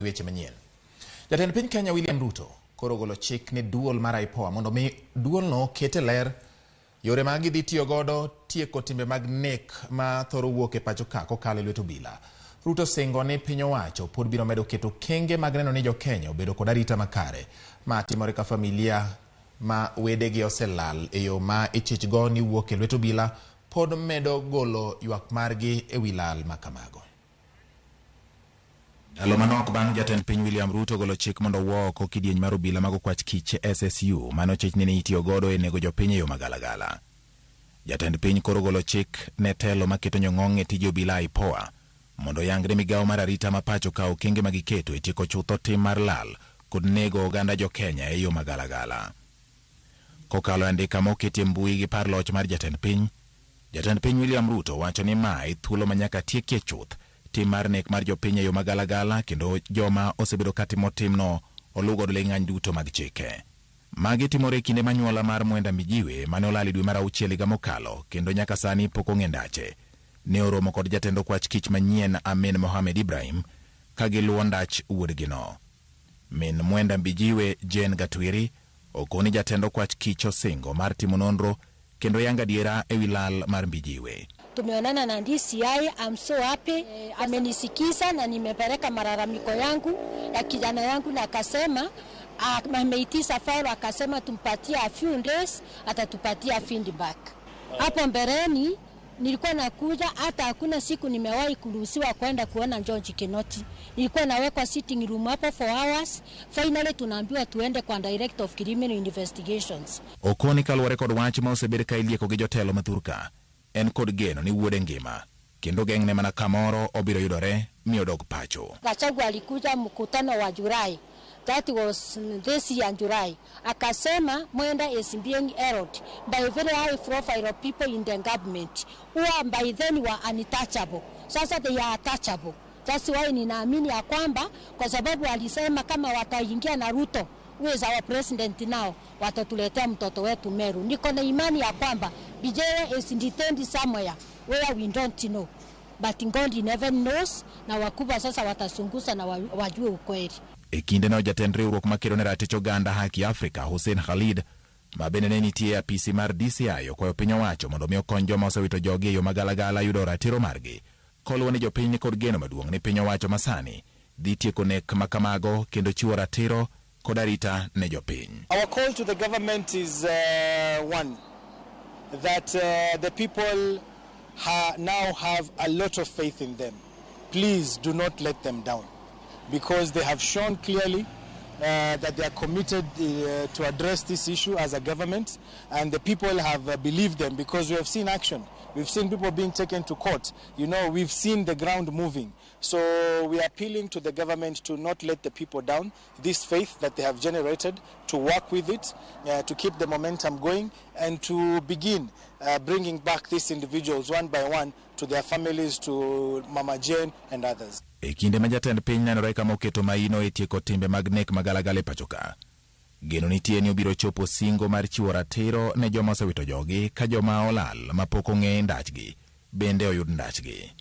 Weche manyien. Jatend piny Kenya William Ruto koro ogolo chik ne duol mar IPOA mondo mi duolno oket e ler yore ma gidhi tiyo godo tieko timbe mag nek ma thoro wuok e pacho ka kokalo e lwet obila. Ruto singo ni piny owacho pod biro medo keto okenge mag neno ni jokenya obedo kod arita makare. Ma timore ka familia ma wedegi oselal e yo ma ichich go ni wuok e lwet obila pod medo golo ywak margi e wi lal ma kamago. Ndalo manok bang' jatend piny William Ruto golo chik mondo owuo oko kidieny mar obila mag okwach kich SSU mane ochich ni ne itiyo godo e nego jopiny e yo magalagala. Jatend piny koro golo chik ne telo maketo nyong'ong' e tije obila IPOA mondo oyang ne migawo mar arita ma pacho ka okenge ma giketo e tieko chutho tim mar lal kod nego oganda jo Kenya e yo magalagala. Kokalo e andika ma oketi e mbui gi par loch mar jatend piny, Jatend piny William Ruto wacho ni ma e thuolo ma nyaka tiekie chuth tim mar nek mar jopiny e yo magalagala kendo joma osebedo ka timo timno oluw godo ling'any duto mag chike. Magi timore e kinde ma nyuola mar Mwenda Mijiwe mane olal e dwe mar auchiel higa mokalo kendo nyaka sani pok ong'e ndache ne oromo kod jatend okwach kich manyien Amin Mohamed Ibrahim ka giluwo ndach wuodgino. Min Mwenda Mbijiwe Jane Gatwiri okoni jatend okwach kich osingo mar timo nonro kendo yango adiera ewi lal mar Mbijiwe. Tumeonana na DCI, I'm so happy. Amenisikiza na nimepeleka malalamiko yangu ya kijana yangu na akasema ameitisha file, akasema tumpatie a few days atatupatia feedback. Hapo mbeleni nilikuwa nakuja, hata hakuna siku nimewahi kuruhusiwa kwenda kuona George Kinoti. Nilikuwa nawekwa sitting room hapo for hours. Finally tunaambiwa tuende kwa Director of Criminal Investigations. Okoni kaluwore kod wach ma osebed ka ilieko gi jotelo mathurka, en kod geno ni wuode ngima kendo geng'ne mana kamoro obiro yudore mi odog pacho. Gachagua alikuja mkutano wa Julai, that was this year July, akasema Mwenda is being held by very high profile people in the government who are by then were untouchable. Sasa they are touchable. That's why ninaamini ya kwamba kwa sababu alisema kama wataingia na Ruto who is our president now, watatuletea mtoto wetu Meru. Niko na imani ya kwamba Mbijiwe is detained somewhere where we don't know. But God in heaven knows, na wakubwa sasa watachunguza na wajue ukweli. E kindeno jatend riwruok makedo ne ratich oganda Haki Afrika Hussein Khalid ma bende ne nitie e apisi mar DCI okwayo piny owacho mondo mi okony joma osewito jogi e yo magalagala yudo ratiro margi koluwo ni jopiny nikod geno maduong' ni piny owacho masani dhi tieko nek ma kamago kendo chiwo ratiro kod arita ne jopiny. Our call to the government is one, that the people now have a lot of faith in them. Please do not let them down, because they have shown clearly that they are committed to address this issue as a government, and the people have believed them because we have seen action. We've seen people being taken to court. We've seen the ground moving. So we are appealing to the government to not let the people down, this faith that they have generated, to work with it, to keep the momentum going, and to begin bringing back these individuals one by one to their families, to Mama Jane and others. E kinde ma jatend piny nenore kama oketo maino e tieko timbe mag nek magalagala e pacho ka. Geno nitie ni obiro chopo singo mar chiwo ratiro ne joma osewito jogi ka joma olal mapok ong'e ndachgi bende oyud ndachgi.